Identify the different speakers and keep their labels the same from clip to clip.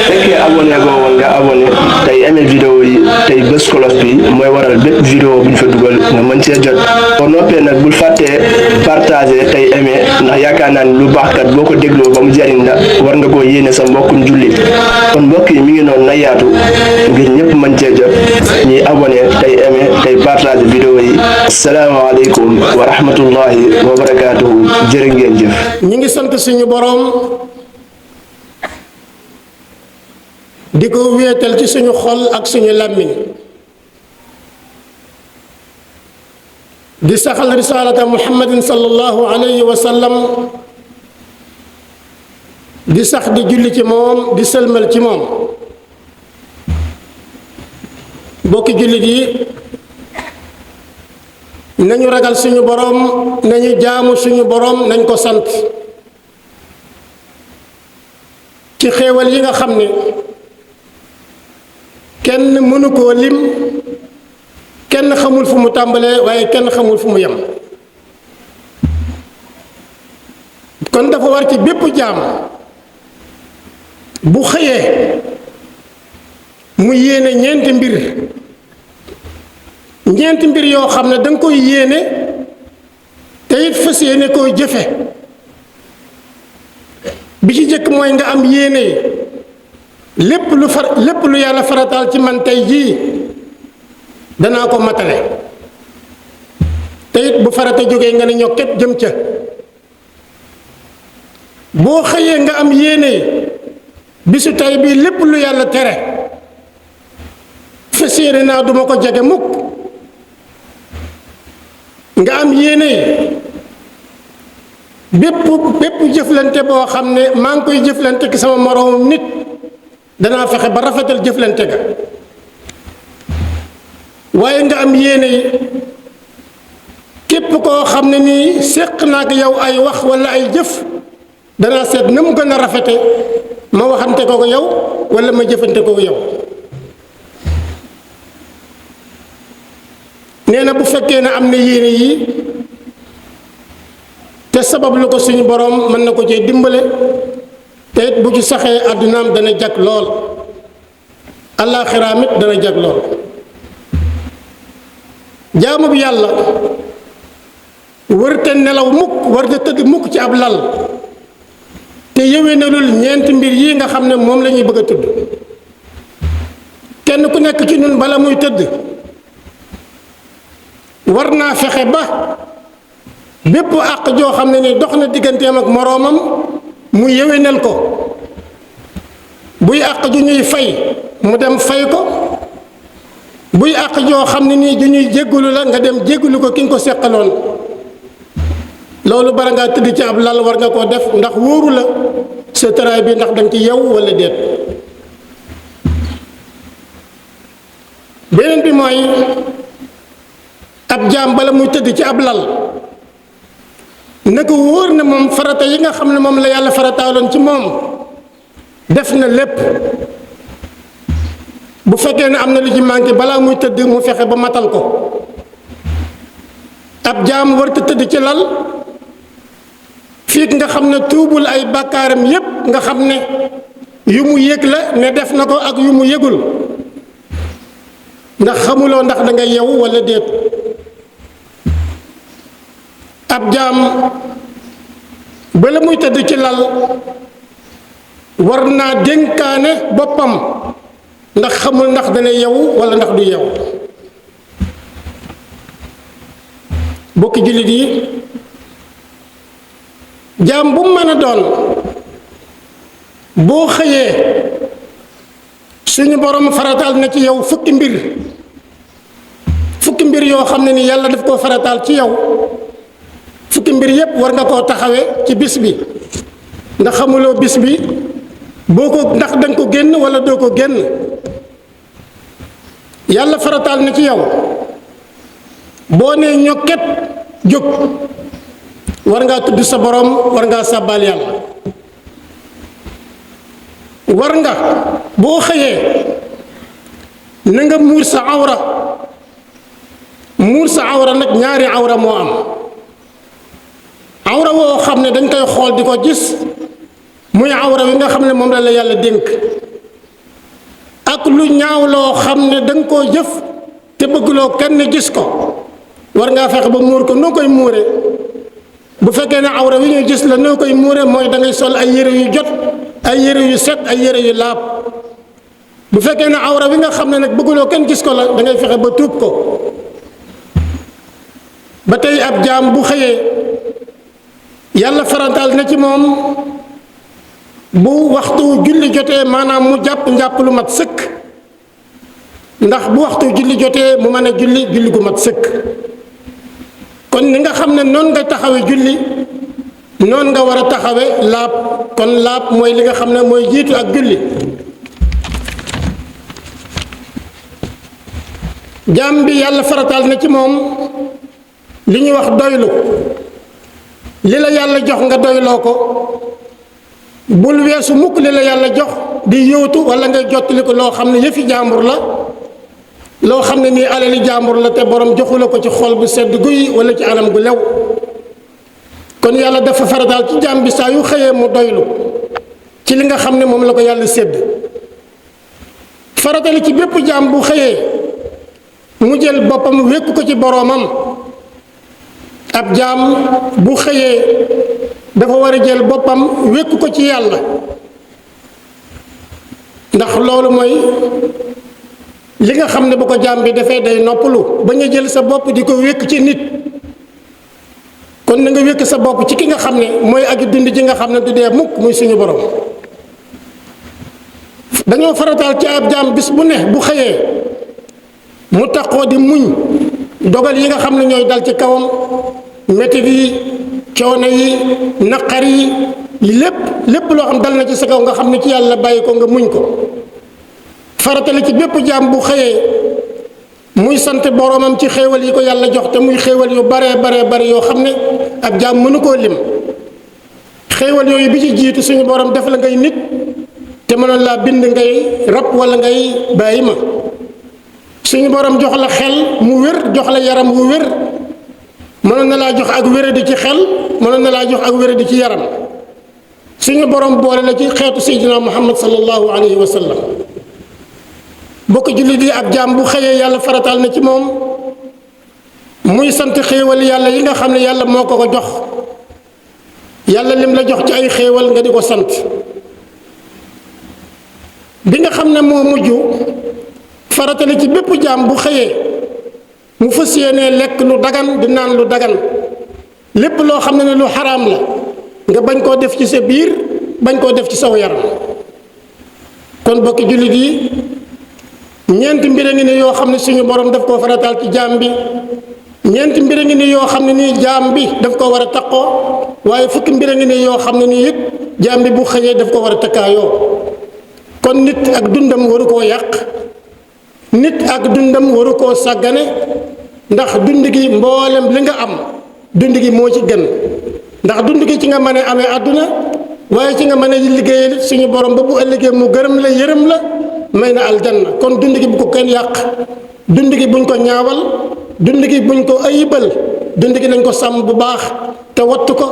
Speaker 1: fekkee abonné goo woon nga abonné tey aimé vidéo yi tey bés cloche bi mooy waral bépp vidéo bu ñu fa dugal nga mën cee jot boo noppee nag bul fàttee partagé tey aimé ndax yaakaar naa ni lu baax kat boo ko dégloo ba mu jariñ la war nga koo yéene sa mbokkum jullit kon mbokk yi mi ngi noonu na yaatu ngir ñëpp mën cee jot ñuy abonné tey aimé tey partagé vidéo yi asalaamaaleykum wa rahmatullahi wa barakaatuhu jërë ngeen jëf.
Speaker 2: ñi ngi sant suñu boroom di ko wéetal ci suñu xol ak suñu làmmiñ di saxal risalata muhammadin sallallahu alayhi wa sallam di sax di julli ci moom di sëlmal ci moom bokki jullit yi nañu ragal suñu boroom nañu jaamu suñu boroom nañ ko sant ci xéewal yi nga xam ne kenn mënu koo lim kenn xamul fu mu tàmbalee waaye kenn xamul fu mu yem kon dafa war ci bépp jaam bu xëyee mu yéene ñeenti mbir yoo xam ne danga koy yéene te it fas yéene koy jëfe bi ci jëkk mooy nga am yéene yi lépp lu yàlla farataal ci man tey jii danaa ko matale te it bu farata jógee nga ne ñokket jëm ca boo xëyee nga am yéene yi bisu tey bii lépp lu yàlla tere fas yéene naa duma ko jege mukk nga am yéene yi bépp jëflante boo xam ne maa ngi koy jëflante ki sama moroomum nit danaa fexe ba rafetal jëflante ga waaye nga am yéene yi képp koo xam ne nii séq naa ak yow ay wax walla ay jëf danaa seet na mu gën a rafete ma waxante ko yow walla ma jëfante ko yow nee na bu fekkee ne am na yéene yi te sabab lu ko suñu boroom mën na ko cee dimbale te it bu ci saxee àddunaam dana jag lool àllaaxiraam it dana jag lool jaamu bi yàlla wërte nelaw mukk wërte tëdd mukk ci ab lal te yéwénalul ñeenti mbir yi nga xam ne moom la ñuy bëgg a tudd kenn ku nekk ci ñun bala muy tëdd war naa fexe ba bépp àq joo xam ne ni dox na digganteem ak moroomam mu yéwénal ko buy àq ju ñuy fay mu dem fay ko buy àq joo xam ne nii ju ñuy jéggulu la nga dem jéggulu ko ki nga ko seqaloon loolu bara ngaa tëdd ci ab lal war nga koo def ndax wóoru la sa tëraay bi ndax danga ci yew walla déet beneen bi mooy ab jaam bala muy tëdd ci ab lal na ko wóor ne moom farata yi nga xam ne moom la yàlla farataaloon ci moom def na lépp bu fekkee ne am na lu ci manqué balaa muy tëdd mu fexe ba matal ko ab jaam warta tëdd ci lal fii nga xam ne tuubul ay bàkkaaram yépp nga xam ne yu mu yëg la ne def na ko ak yu mu yëgul ndax xamuloo ndax da nga yewu walla déet ab jaam bala muy tëdd ci lal war naa dénkaane boppam ndax xamul ndax dana yewu walla ndax du yewu bokki jullit yi jaam bu mën a doon boo xëyee suñu borom farataal na ci yow fukki mbir yoo xam ne ni yàlla daf koo farataal ci yow fukki mbir yépp war nga koo taxawee ci bis bi ndax xamuloo bis bi boo ko ndax danga ko génn walla doo ko génn yàlla farataal na ci yow boo nee ñokket jóg war ngaa tudd sa borom war ngaa sàbbaal yàlla war nga boo xëyee na nga muur sa awra nag ñaari awra moo am xam ne dañ koy xool di ko gis muy awra wi nga xam ne moom la yàlla dénk ak lu ñaaw loo xam ne da nga koo jëf te bëgguloo kenn gis ko war ngaa fexe ba muur ko noo koy muure bu fekkee ne awra wi ñu gis la noo koy muure mooy da ngay sol ay yére yu jot ay yére yu set ay yére yu laab bu fekkee ne awra wi nga xam ne nag bëgguloo kenn gis ko la da ngay fexe ba tuub ko ba tey ab jaam bu xëyee yàlla farantal na ci moom bu waxtu julli jotee maanaam mu jàpp njàpp lu mat sëkk ndax bu waxtu julli jotee mu mën a julli julli gu mat sëkk kon ni nga xam ne noonu nga taxawe julli noonu nga war a taxawe laab kon laab mooy li nga xam ne mooy jiitu ak julli jaam bi yàlla farataal na ci moom li ñuy wax doylu li la yàlla jox nga doyloo ko bul weesu mukk li la yàlla jox di yóotu wala ngay jottali ko loo xam ne yëfi jàmbur la loo xam ne nii alali jàmbur la te borom joxu la ko ci xol bu sedd guy wala ci anam gu lew kon yàlla dafa farataal ci jaam bi saa yu xëyee mu doylu ci li nga xam ne moom la ko yàlla sédd faratali ci bépp jaam bu xëyee mu jël boppam wékk ko ci boroomam ab jaam bu xëyee dafa war a jël boppam wékk ko ci yàlla ndax loolu mooy li nga xam ne bu ko jaam bi dafay day noppalu ba nga jël sa bopp di ko wékk ci nit kon na nga wékk sa bopp ci ki nga xam ne mooy aju dund ji nga xam ne du dee mukk muy suñu borom dañoo farataal ci ab jaam bis bu ne bu xëyee mu taxoo di muñ dogal yi nga xam ne ñooy dal ci kawam métit yi coono yi naqar yi lépp loo xam dal na ci sa kaw nga xam ne ci yàlla bàyyi ko nga muñ ko faratali ci bépp jaam bu xëyee muy sant boroomam ci xéewal yi ko yàlla jox te muy xéewal yu bare yoo xam ne ab jaam mënu koo lim xéewal yooyu bi ci jiitu suñu borom def la ngay nit te mënoon laa bind ngay rab wala ngay bàyyi ma suñu borom jox la xel mu wér jox la yaram wu wér mënoon na laa jox ak wéradi ci xel mënoon na laa jox ak wéradi ci yaram suñu borom boole la ci xeetu Seydina Muhammad sallallahu alayhi wa sallam bokk jullit yi ab jaam bu xëyee yàlla farataal na ci moom muy sant xéewal yàlla yi nga xam ne yàlla moo ko ko jox yàlla lim la jox ci ay xéewal nga di ko sant bi nga xam ne moo mujj faratali ci bépp jaam bu xëyee mu fas yéenee lekk lu dagan di naan lu dagan lépp loo xam ne lu xaraam la nga bañ koo def ci sa biir bañ koo def ci saw yaram kon bokki jullit yi ñeenti mbir a ngi ni yoo xam ne suñu borom daf koo farataal ci jaam bi ñeenti mbir a ngi ni yoo xam ne nii jaam bi daf ko war a taqoo waaye fukki mbir a ngi ni yoo xam ne nii it jaam bi bu xëyee daf ko war a takkaayoo kon nit ak dundam waru koo yàq nit ak dundam waru koo sàggane ndax dund gi mboolem li nga am dund gi moo ci gën ndax dund gi ci nga mën a amee àdduna waaye ci nga mën a liggéeyal suñu borom ba bu ëllëgee mu gërëm la yërëm la may na aljanna kon dund gi bu ko kenn yàq dund gi buñ ko ñaawal dund gi buñ ko ayibal dund gi nañ ko sàmm bu baax te wattu ko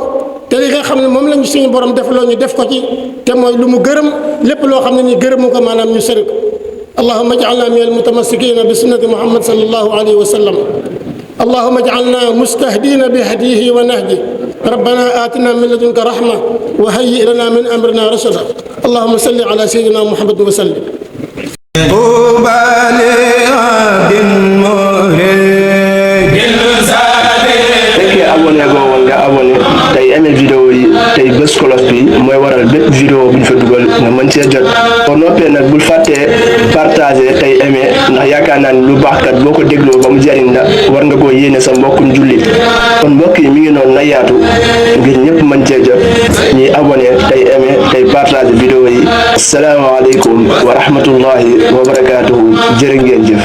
Speaker 2: te li nga xam ne moom lañu suñu borom def loo ñu def ko ci te mooy lu mu gërëm lépp loo xam ne ni gërëmu ko maanaam ñu sori ko اللهم اجعلنا من المتمسكين بسنة محمد صلى الله عليه وسلم اللهم اجعلنا مستهدين بهديه ونهجه ربنا آتنا من لدنك رحمة وهيئ لنا من أمرنا رشدا اللهم صل على سيدنا محمد وسلم
Speaker 1: abonné go woon nga abonné tey aimé vidéo yi tey bés cloche bi mooy waral bépp vidéo bu ñu fa dugal nga mën cee jot boo noppee nag bul fàttee partagé tey aimé ndax yaakaar naa ni lu baax kat boo ko dégloo ba mu jariñ la war nga koo yéene sa mbokkum jullit kon mbokk yi mi ngi noonu na yaatu ngir ñëpp mën cee jot ñuy abonné tey aimé tey partagé vidéo yi asalaamaaleykum wa rahmatullahi wa barakaatuhu jërë ngeen jëf